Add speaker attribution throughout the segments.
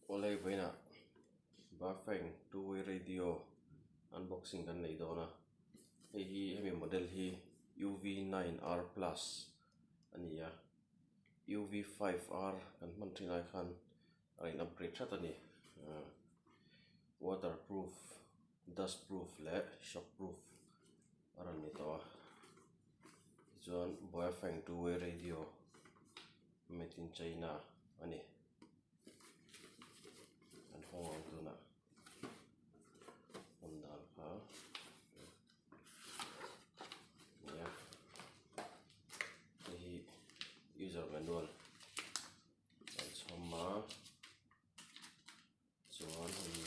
Speaker 1: Awle vawiinah Bafeng two way radio unboxing kan nei dawn a, hei hi hemi model hi UV nine R plus a ni a, UV five R kan hman thin ai khan a in upgrade hrat a ni, waterproof dust proof leh shock proof a rawn ni tawh a, tichuan Baofeng two way radio made in China a ni. An hawng ang tunah hawn dan kha nia hei hi user manual an chhawm a chuan hei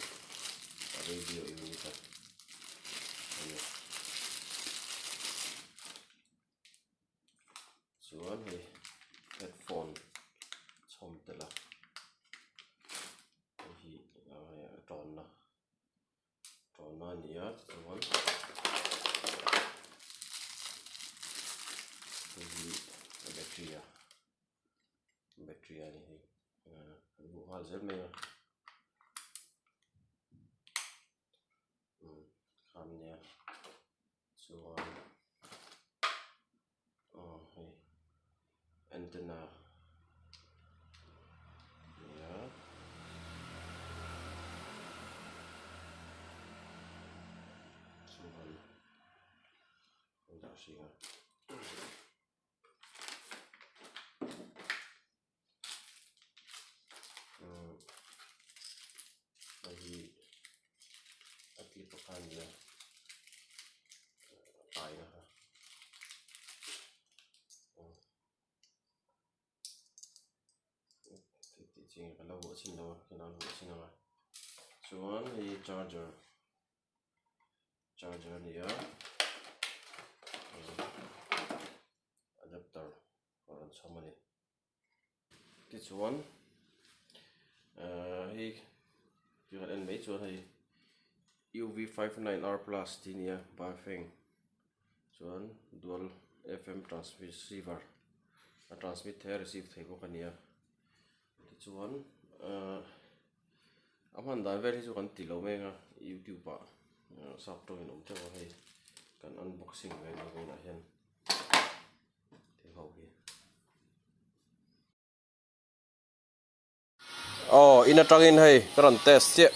Speaker 1: radio unit a ani. Chuan hei headphone chhawm tel a hei hi a tawnna tawnna a ni a tichuan hei hi a battery a battery a ni hei kan hmuh nghal zel mai a. Umm khan nia chuan aw hei antenna nia chuan an dah hring a. Hei hi a clip a kha a ni a a taina kha tih chi nge ka lo vuah chhin lo a ka lo vuah chhin ang a chuan hei charger charger a ni a adapter a rawn chhawm a ni. Tichuan ahh hei ti kan en mai chuan hei UV 59R plus tih a ni a Baofeng chuan dual F_M transceiver a transmit thei a receive thei bawk a ni a tichuan ahh a hman dan vel hi chu kan ti lo mek a youtube ah sap tawngin awm teuh a hei kan unboxing ve mek a inah hian. Aw in atangin hei ka rawn test chiah.